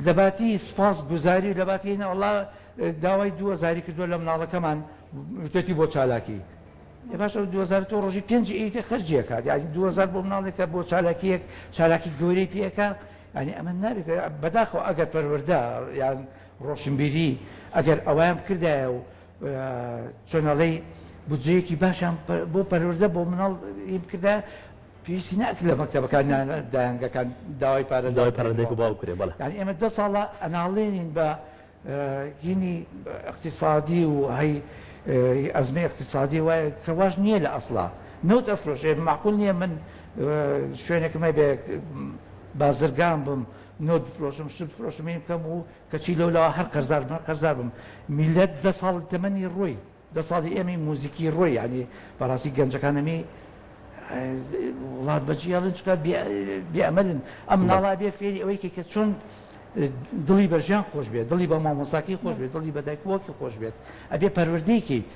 لەباتی سوپاس گوزاری و لەباتی هینە وەڵا داوای دووەزاری کردووە لە مناڵەکەمان وتێتی بۆ چالاکی. ئێ باشە ئەو 2000 تۆ ڕۆژی پێنج ئیتە خەرجی ئەکات یعنی 2000 بۆ مناڵێکە بۆ چالاکیەک چالاکی گەورەی پێەکە یعنی ئەمە نابێت بەداخەوە ئەگەر پەروەردە یان ڕۆشنبیری ئەگەر ئەویان بکردایە و چۆنەڵی بودجەیەکی باشیان بۆ پەروەردە بۆ مناڵ بکردایە پێویستی ناکرد لە مەکتەبەکان دایەنگەکان داوای پارە داوای پارە دایک و باوک کرێ بەڵێ یعنی ئێمە دە ساڵە ئەناڵێنین بە هینی اقتصادی و هەی ئەزمەی اقتصادی وایە کە واش نییە لە ئەسڵا نەوت ئەفرۆشێ معقول نییە من شوێنێکم هەبێ بازرگان بم نەوت بفرۆشم شت بفرۆشم این بکەم و کەچی لەولاوە هەر قەرزار بم قەرزار بم میلەت دە ساڵ تەمەنی ڕۆی دە ساڵی ئێمەی موزیکی ڕۆی یعنی بەڕاستی گەنجەکانەمی وڵات بەجی ئەڵێن چونکە بێ ئەمەلن ئەم مناڵە بێ فێری ئەوەی کە کە چۆن دڵی بە ژیان خۆش بێت دڵی بە مامۆساکەی خۆش بێت دڵی بە دایک باوکی خۆش بێت ئەبێ پەروەردەی کەیت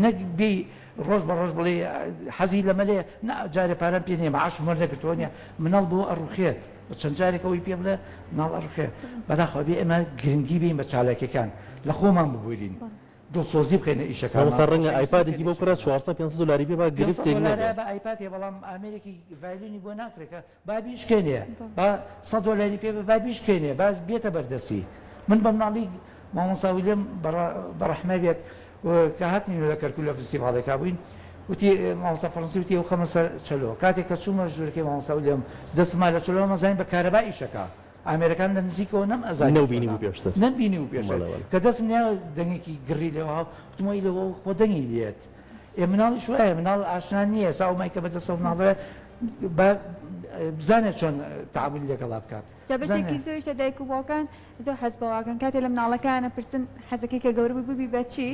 نەک بێ ڕۆژ بە ڕۆژ بڵێ حەزی لەمە لێ نا جارێ پارەم پێ نییە معاشم وەرنەگرتووە نییە مناڵ بۆ ئەڕوخێت بە چەند جارێک ئەوەی پێ بڵێ مناڵ ئەڕوخێ بەداخەوە بێ ئێمە گرنگی بین بە چالاکیەکان لە خۆمان ببورین دڵسۆزی بخەینە ئیشەکانمان، مامۆستا ڕەنگە خۆشەویستی ئایپادێکی بخەینە بۆ بکڕە ئیشەکانمان. 400 500 دۆلاری پێ با 500 گرفتێک دۆلارە نەبێ. بە ئایپاد هەیە بەڵام ئامێرێکی ڤایلۆنی بۆ ناکرێ کە با بیشکێنێ با 100 دۆلاری پێ بە با بیشکێنێ با بێتە بەردەستی من بە مناڵی مامۆستا ویلیم بە ڕەحمە بێت و کە هاتین لە کەرکوک لە فستیڤاڵێکا بووین وتی مامۆستا فەڕەنسی وتی ئەو خەمە سەر چەلۆ کاتێک کە چوومە ژوورەکەی مامۆستا ویلیم دەستم ما لە چەلۆ مەزانین بە کارەبا ئیشەکە ئامێرەکان لە نزیکەوە نەم ئەزانی نەوبینیبوو پێشتر. نەمبینیبوو پێشتر. بەڵێ بەڵێ. کە دەستم نیا دەنگێکی گڕی لێوە هاو وتم وەی لەوە خۆ دەنگی لێت. ئێ مناڵیش وایە مناڵ ئاشنا نییە ئێستا ئەو مایکە بە دەستەوە مناڵ با بزانێت چۆن تەعامولی لەگەڵا بکات. جا بەشێکی زۆریش لە دایک و باوکان زۆر حەز بەوە ئەکەن کاتێ لە مناڵەکەیان ئەپرسن حەزەکەی کە گەورە بووی ببی بە چی؟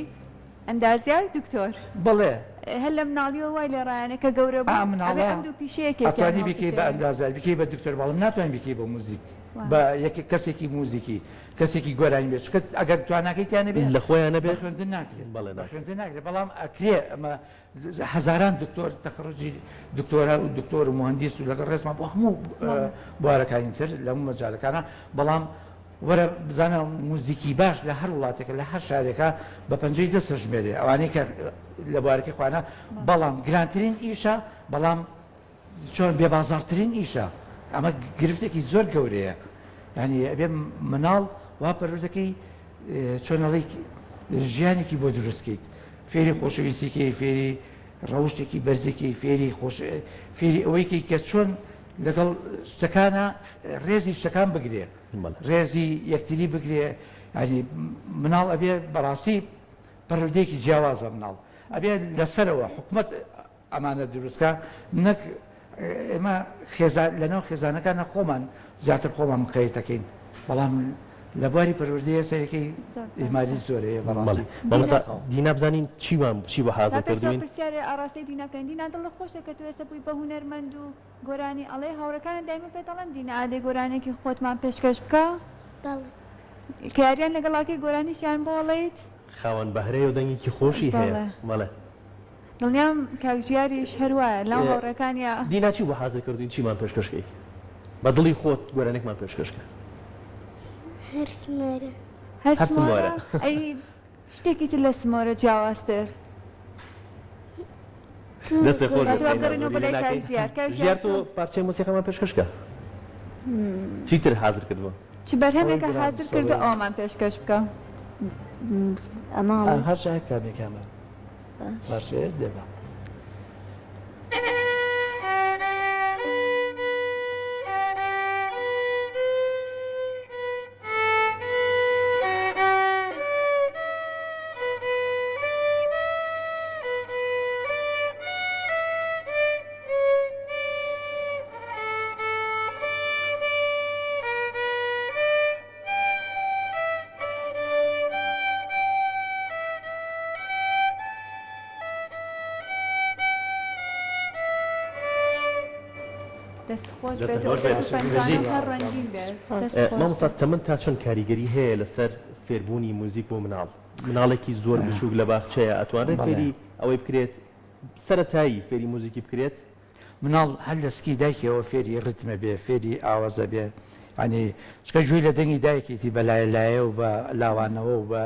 ئەندازیار، دکتۆر. بەڵێ. هەر لە مناڵیەوە وای لێ ڕایانێ کە گەورە ئا بوو ئەبێ مناڵە ئەم دوو پیشە یەکێکیان ئەتوانی بیکەی بە هەڵبژێرێ. ئەندازیار بیکەی بە دکتۆر بەڵام ناتوانی بیکەی بە موزیک وا. بە یەکێک کەسێکی موزیکی کەسێکی گۆرانی بێ چونکە ئەگەر تواناکەی تیا نەبێ لە خۆیان بە نەبێت خوێندن ناکرێت بەڵێ بە ناکرێت. خوێندن ناکرێت بەڵام ئەکرێ ئەمە هەزاران دکتۆر تەخەڕوجی دکتۆرا و دکتۆر و موهەندیس و لەگەڵ ڕێزمان بۆ هەموو بەڵێ. بوارەکانی تر لە هەموو مەجالەکانە بەڵام وەرە بزانە موزیکی باش لە هەر وڵاتێکە لە هەر شارێکە بە پەنجەی دەست ئەژمێرێ ئەوانەی کە لە بوارەکەی خۆیانە بەڵام گرانترین ئیشە بەڵام چۆن بێبازاڕترین ئیشە ئەمە گرفتێکی زۆر گەورەیە یعنی ئەبێ مناڵ وا پەروەردەکەی چۆن ئەڵێی ژیانێکی بۆ دروستکەیت فێری خۆشەویستیکەی فێری ڕەوشتێکی بەرزێکی فێری خۆش فێری ئەوەیکەی کە چۆن لەگەڵ شتەکانە ڕێزی شتەکان بگرێ ڕێزی یەکتری بگرێ ینی مناڵ ئەبێ بەڕاستی پەروەردەیەکی جیاوازە مناڵ ئەبێ لەسەرەوە حکومت ئەمانە دروستکە نەک ئێمە خێزان لەناو خێزانەکانە خۆمان زیاتر خۆمان مقەیتەکەین بەڵام لە بواری پەروەردەیە سەرەکەی ئیهمالی زۆر هەیە بەڕاستی. مامۆستا دینا بزانین چیمان چی بۆ حازر تا پێش ئەو کردووین. پرسیارێ ئاڕاستەی دینا بکەین دینا دڵت خۆشە کە تۆ ئێستا بووی بە هونەرمەند و گۆرانی ئەڵێی هاوڕێکانت دایمە پێت ئەڵێن دینا ئادەی گۆرانیەکی خۆتمان پێشکەش بکە؟ بەڵێ. کە یاریان لەگەڵ ئەکەی گۆرانیشیان بۆ ئەڵێیت؟ خاوەن بەهرەیە و دەنگێکی خۆشی هەیە. بەڵێ. بەڵێ. دڵنیام کاک ژیاریش هەر وایە لەناو هاوڕێکانیا. دینا چی بۆ حازر کردوین چیمان پێشکەش کەی بە دڵی خۆت گۆرانیەکمان پێشکەش کە. هەر سمۆرە. هەر هەر سمۆرە. سمۆرە ئەی شتێکی تر لە سمۆرە جیاوازتر. دەستێ خۆش با بێت تۆ قەینا بگەڕێینەوە زۆری بۆ لێ لای کاک ناکەین ژیار کاک ژیار ژیار تۆ تۆ پارچەی مۆسیقامان پێشکەش کە چیتر حازر کردووە. چ بەرهەمێکە ئەوەی برام حازر کردووە سەڵێ. ئەوەمان پێشکەش بکە. ئەمە هەر جارێک کامێکیان باشە لێبە. دەست خۆش دەستت بێت خۆش بێت. دەست و پەنجانەت هەر ڕەنگین بێت. دەست خۆش مامۆستا بێت. تەمەن تا چەند کاریگەری هەیە لەسەر فێربوونی موزیک بۆ مناڵ؟ مناڵێکی زۆر بچووک لە باخچەیە ئەتوانرێت بەڵێ. فێری ئەوەی بکرێت سەرەتایی فێری موزیکی بکرێت؟ مناڵ هەر لە سکی دایکیەوە فێری ڕیتمە بێ فێری ئاوازە بێ یانی چکە گوێی لە دەنگی دایکێتی بە لایە لایە و بە لاوانەوە و بە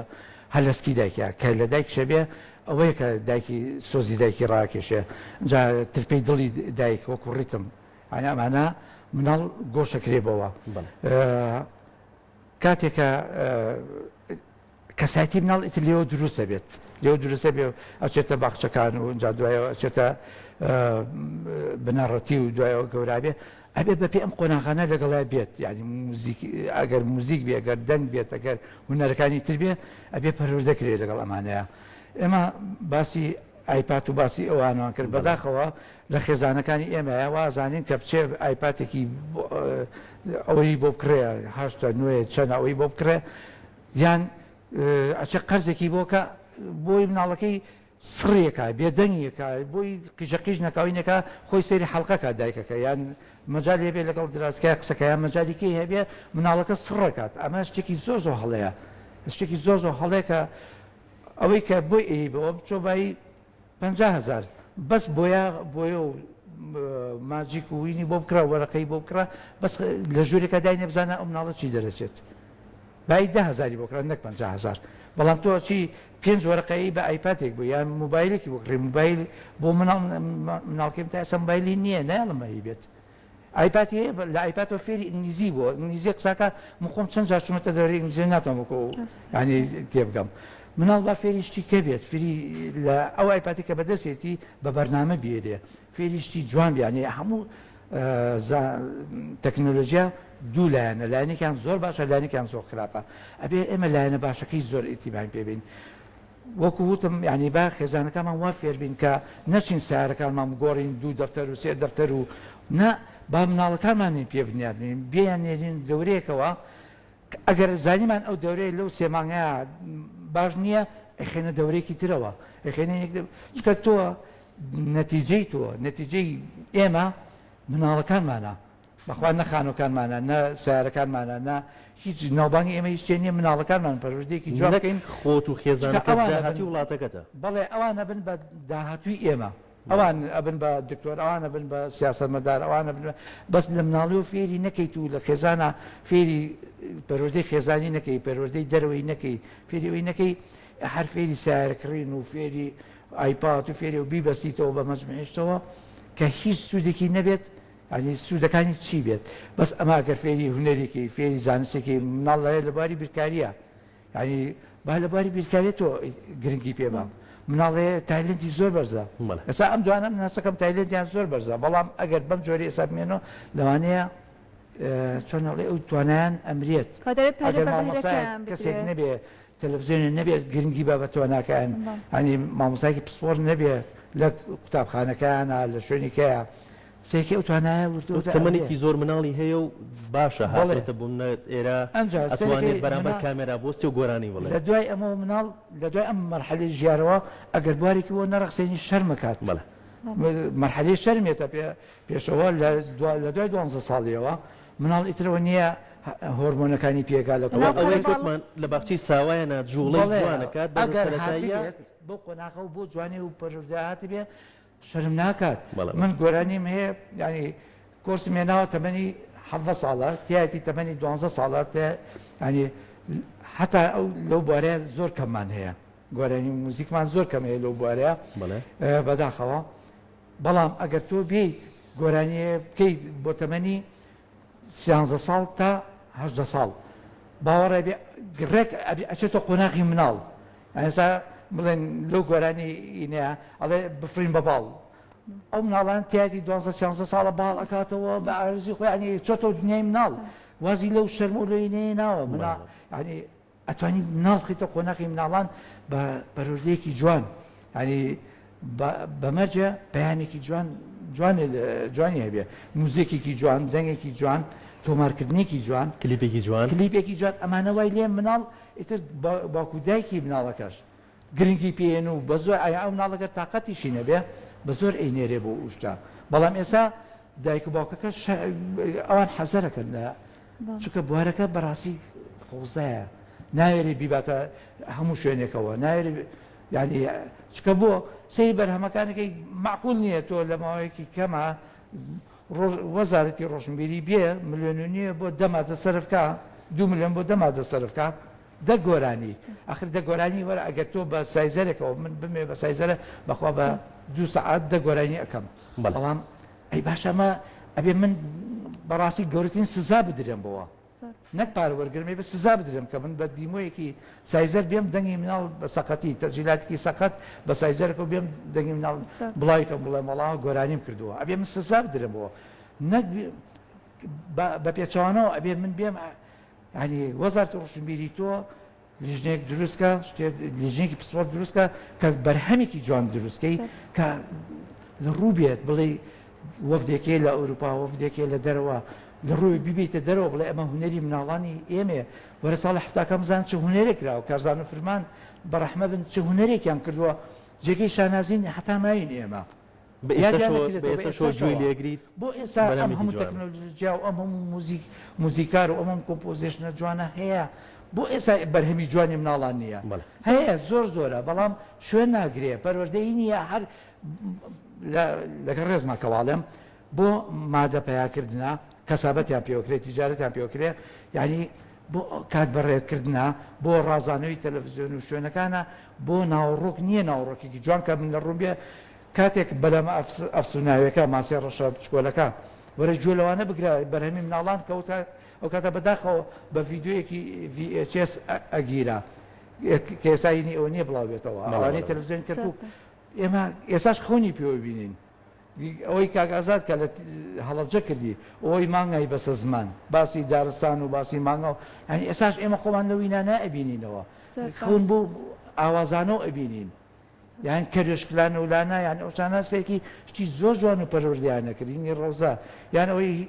هەر لە سکی دایکە کە لە دایکشە بێ. ئەوەیە کە دایکی سۆزی دایکی ڕاکێشێ جا ترپەی دڵی دایک وەکو ڕیتم یانی ئەمانە مناڵ گۆشەکرێ بەوە کاتێکە کەسایەتی مناڵ ئیتر لێوە دروستە بێت لێوە دروستە بێ ئەچێتە باخچەکان و اینجا دوایەوە ئەچێتە بنەڕەتی و دوایەوە گەورابێ ئەبێ بەپێ ئەم قۆناغانە لەگەڵای بێت یعنی موزیک ئەگەر موزیک بێ ئەگەر دەنگ بێت ئەگەر هونەرەکانی تر بێ ئەبێ پەروەردە کرێ لەگەڵ ئەمانەیە ئێمە باسی ئایپات و باسی ئەوانمان کرد بەداخەوە لە خێزانەکانی ئێمەیە وازانین کە بچێ ئایپاتێکی ئەوەی بۆ بکڕێ هەشتە نوێ چەند ئەوەی بۆ بکڕێ یان ئەچێ قەرزێکی بۆ کە بۆی مناڵەکەی سڕیەکا بێدەنگیەکا بۆی قیژە قیژ نەکا وی نەکا خۆی سەیری حەڵقەکا دایکەکە یان مەجالی هەبێ لەگەڵ دراسکای قسەکە یان مەجالی کەی هەبێ مناڵەکە سڕەکات ئەمە شتێکی زۆر زۆر هەڵەیە شتێکی زۆر زۆر هەڵەیە کە ئەوەی کە بۆی ئەی بەوە بچۆ بایی 50 هەزار بەس بۆیە بۆیە و ماجیک و وینی بۆ بکڕە وەرەقەی بۆ بکڕە بەس لە ژوورێکە داینێ بزانە ئەو مناڵە چی دەرەچێت بای 10 هەزاری بۆ کڕە نەک 50 هەزار بەڵام تۆ چی پێنج وەرەقەی بە ئایپاتێک بوو یان موبایلێکی بۆ کڕی موبایل بۆ مناڵ مناڵکەم تا ئێستا موبایلی نییە نایەڵم هەی بێت ئایپاتی هەیە لە ئایپاتەوە فێری ئینگلیزی بووە ئینگلیزی قساکە من خۆم چەند جار چوومەتە دەوری ئینگلیزی ناتوانم وەکو ینی تێبگەم مناڵ با فێری شتی کە بێت فێری لە ئەو ئایپاتی کە بەدەستێتی بە بەرنامە بێرێ فێری شتی جوان بیانێ هەموو تەکنۆلۆژیا دوو لایەنە لایەنێکیان زۆر باشە لایەنێکیان زۆر خراپە ئەبێ ئێمە لایەنە باشەکەی زۆر ئیتیبان پێ بین وەکو وتم یعنی با خێزانەکانمان وا فێربین کە نەچین سیارەکانمان بگۆڕین دوو دەفتەر و سێ دەفتەر و نا با مناڵەکانمانی پێ بنیات بنین بیان نێرین دەورەیەکەوە ئەگەر زانیمان ئەو دەورەیە لەو سێ مانگەیە باش نییە ئەخێنە دەورەیەکی ترەوە ئەخێنە چکە تۆ نەتیجەی تۆ نەتیجەی ئێمە مناڵەکانمانە بەخوا نە خانوەکانمانە نە سیارەکانمانە نە هیچ ناوبانگی ئێمە هیچ نییە مناڵەکانمان پەروەردەیەکی جوان بکەین خۆت و خێزانەکەت داهاتووی وڵاتەکەتە. بەڵێ ئەوان ئەبن بە داهاتووی ئێمە ئەوان ئەبن بە دکتۆر ئەوان ئەبن بە سیاسەتمەدار ئەوان ئەبن بەس لە مناڵیەوە فێری نەکەیت و لە خێزانە فێری پەروەردەی خێزانی نەکەی پەروەردەی دەرەوەی نەکەی فێری ئەوەی نەکەی هەر فێری سیارە کڕین و فێری ئایپاد و فێری و بیبەستیتەوە بە مەجموعیشتەوە کە هیچ سوودێکی نەبێت یانی سوودەکانی چی بێت بەس ئەمە ئەگەر فێری هونەرێکی فێری زانستێکی مناڵ لایە لە بواری بیرکاریە یانی با لە بواری بیرکاریە تۆ گرنگی پێ بە مناڵێ talent ی زۆر بەرزە ئێستا ئەم دوانە من هەستەکەم talent یان زۆر بەرزە بەڵام ئەگەر بەم جۆری ئێستا بمێنەوە لەوانەیە چۆن ئەڵێ ئەو توانایان ئەمرێت ئەگەر مامۆستایەک کەسێک نەبێ تەلەفزیۆنێ نەبێت گرنگی بە بە تواناکەیان ینی مامۆستایەکی پسپۆر نەبێ لە قوتابخانەکەیانە لە شوێنیکەیە سێکی ئەو توانایە وردە وردە تەمەنێکی زۆر مناڵی هەیە و باشە هاتۆتە بۆ منە ئێرە ئەتوانێت بەرامبەر کامێرا بۆستێ و گۆرانی بڵێ. لە دوای ئەمەوە مناڵ لە دوای ئەم مەرحەلەی ژیارەوە ئەگەر بوارێکی بۆ نەڕەخسێنی شەرمەکات مەرحەلەی شەرمێتە پێشەوە لە دوای دوانزە ساڵیەوە مناڵ ئیترەوە نییە هۆرمۆنەکانی پێگا لە ئەوەی گوتمان لە باخچەی ساوایانە جوڵەی جوانەکات ئەگەر هاتبێت بۆ قۆناغە و بۆ جوانی و پەروەردە هاتبێ شەرم ناکات من گۆرانیم هەیە ینی کۆرسم هێناوە تەمەنی حەڤە ساڵە تایەتی تەمەنی دوانزە ساڵە ینی هەتا ئەو لەو بوارەیە زۆر کەممان هەیە گۆرانی موزیکمان زۆر کەم هەیە لەو بوارەیە بەداخەوە بەڵام ئەگەر تۆ بیت گۆرانیە بکەیت بۆ تەمەنی سیانزە ساڵ تا هەژدە ساڵ باوەڕێ بێ ڕێک ئەچێتە قۆناغی مناڵ ئێستا بڵێن لەو گۆرانی ئینەیە ئەڵێ بفرین بە باڵ ئەو مناڵان تیاتی دوازدە سیانزە ساڵە باڵ ئەکاتەوە بە ئارزی خۆیانی چۆتەوە دنیای مناڵ وازی لەو شەرم و لەوی نەیەناوە منا ینی ئەتوانی مناڵ بخەیتە قۆناغی مناڵان بە پەروەردەیەکی جوان ینی بە مەرجە پەیامێکی جوان جوان جوانی هەبێ موزیکێکی جوان دەنگێکی جوان تۆمارکردنێکی جوان کلیپێکی جوان کلیپێکی جوان ئەمانە وای لێ مناڵ ئیتر باوک و دایکی مناڵەکەش گرنگی پێێن و بە زۆر ئایا ئەو مناڵەکە تااقەتیشی نەبێ بە زۆر ئەینێرێ بۆ ئوشتا بەڵام ئێستا دایک و باوکەکە ئەوان حەزەرەکەن لە چونکە بوارەکە بەڕاستی فەوزایە ناوێری بیباتە هەموو شوێنێکەوە ناوێری یعنی چکە بۆ سەیری بەرهەمەکانەکەی معقول نییە تۆ لە ماوەیەکی کەمە وەزارەتی ڕۆشنبیری بێ ملیۆن و نییە بۆ دەمادە سەرفکە دو ملیۆن بۆ دەمادە سەرفکە. دە گۆرانی ئەخر دە گۆرانی وەرە ئەگەر تۆ بە سایزەرێکەوە من بمێ بە سایزەرە بەخوا بە دوو سەعات دە گۆرانی ئەکەم بەڵام ئەی باشە ئەمە ئەبێ من بەڕاستی گەورەترین سزا بدرێم بۆوە نەک پارە وەرگرم ئەبێ سزا بدرێم کە من بە دیمۆیەکی سایزەر بێم دەنگی مناڵ بە سەقەتی تەجیلاتێکی سەقەت بە سایزەرەکە بێم دەنگی مناڵ بڵاوی کەم بڵێم وەڵا گۆرانیم کردووە ئەبێ من سزا بدرێم بۆ نەک بە پێچەوانەوە ئەبێ من بێم یعنی وەزارەتی ڕۆشنبیری تۆ لیژنەیەک دروست کە شتێ لیژنەیەکی پسپۆر دروست کە کە بەرهەمێکی جوان دروست کەی کە لە ڕوو بێت بڵێ وەفدێکێ لە ئەوروپا وەفدێکێ لە دەرەوە لە ڕووی ببیتە دەرەوە بڵێ ئەمە هونەری مناڵانی ئێمێ وەرە ساڵی حەفتاکان بزان چ هونەرێک کراوە کارزان و فرمان بە ڕەحمە بن چ هونەرێکیان کردووە جێگەی شانازین هەتا ماوین ئێمە. بە ئێستەشەوە بە ئێستەشەوە گوێی لێگریت بۆ ئێستا ئەم هەموو تەکنۆلۆژیا و ئەم هەموو موزیک موزیکار و ئەم هەموو composition ە جوانە هەیە بۆ ئێستا بەرهەمی جوانی مناڵان نییە هەیە زۆر زۆرە بەڵام شوێن ناگرێ پەروەردەی نییە هەر لەگەڵ ڕێزما کەواڵێم بۆ مادە پەیاکردە کەسابەتیان پێوەکرێت تیجارەتیان پێوەکرێ یعنی بۆ کات بەڕێکردە بۆ ڕازانەوەی تەلەڤزیۆن و شوێنەکانە بۆ ناوەڕۆک نییە ناوەڕۆکێکی جوان کە من لە ڕوون بێ کاتێک بەلەمە ئەفسوناویەکە، ماسیە ڕەشە بچکۆلەکە، وەرە گوێ لەوانە بگرە بەرهەمی مناڵان کەوتە ئەو کاتە بەداخەوە بە ڤیدیۆیەکی VHS ئەگیرا کە ئێستا هینی ئەوە نییە بڵاو بێتەوە ئەوانەی تەلەڤزیۆنی کەرکوک ئێمە ئێساش خەونی پێوە بینین ئەوەی کاک ئازاد کە لە هەڵەبجە کردی ئەوەی مانگای بەسە زمان باسی دارستان و باسی مانگا و یعنی ئێساش ئێمە خۆمان لەو وینانە ئەبینینەوە خەون بۆ ئاوازانەوە ئەبینین یان کەرێشک لانە و لانا یان ئەو شتانە سێکی شتی زۆر جوان و پەروەردەیان نەکرد هینی ڕەوزە یان ئەوەی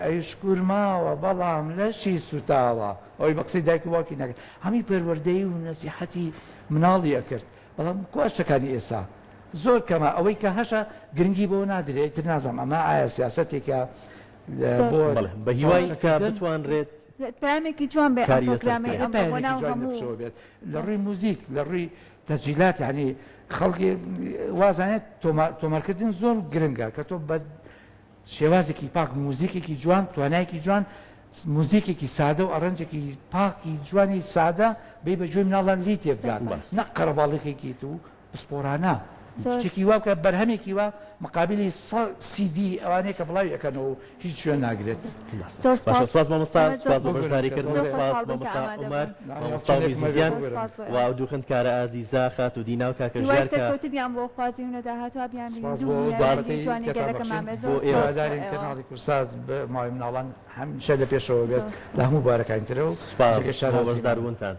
ئەی شکور ماوە بەڵام لەشی سوتاوە ئەوەی بە قسەی دایک و باوکی نەکرد هەمی پەروەردەی و نەسیحەتی مناڵی ئەکرد بەڵام کوا شتەکانی ئێستا زۆر کەمە ئەوەی کە هەشە گرنگی بۆ نادرێت تر نازانم ئەمە ئایا سیاسەتێکە بۆ بە هیوای کە بتوانرێت پەیامێکی جوان بێ ئەم کاری لەسەر پرۆگرامەی بکرێت. ئەمڕۆ بۆ پەیامێکی ناو جوانی لە هەموو پشتەوە بێت لە ڕووی موزیک لە ڕووی تەسجیلات یعنی خەڵکی وازانێت تۆمارکردن زۆر گرنگە کە تۆ بە شێوازێکی پاک موزیکێکی جوان توانایەکی جوان موزیکێکی سادە و arrange ێکی پاکی جوانی سادە بی بە گوێی مناڵان لی تێبگات نە قەرەباڵغێکی تو پسپۆرانە شتێکی وا بکە بەرهەمێکی وا مقابلی CD ئەوانەیە کە بڵاوی ئەکەنەوە و هیچ شوێن ناگرێت. زۆر باشە سپاس سپاس مامۆستا ئێمە زۆر سپاس بۆ زۆر بەشداریکردن زۆر سپاس خۆشحاڵ بووین کە مامۆستا ئامادە عومەر بوون. مامۆستا و چنێک مەبێ میوزیسیان زۆر بگورن. سپاس بۆ و ئێوە. ئەو دوو خوێندکارە ئازیزە خاتوو دینا و کاکە هیوای ژیار کە سەرکەوتنیان بۆ خوازین و لە داهاتووا بیانبینین سپاس دوو بۆ ئەو هونەرمەندی دەرفەتەی جوانی پێتان گەلەکەمان بەخشین. بێ بۆ زۆر ئێوە سپاس بۆ هیوادارین ئێوە. کەناڵی کوردسات بە ماوەی مناڵان هەمیشە لە پێشەوە بێت زۆر لە سپاس. هەموو بوارەکانی ترەوە سپاس جێگەی بۆ شانازیمانە. بەشداربوونتان.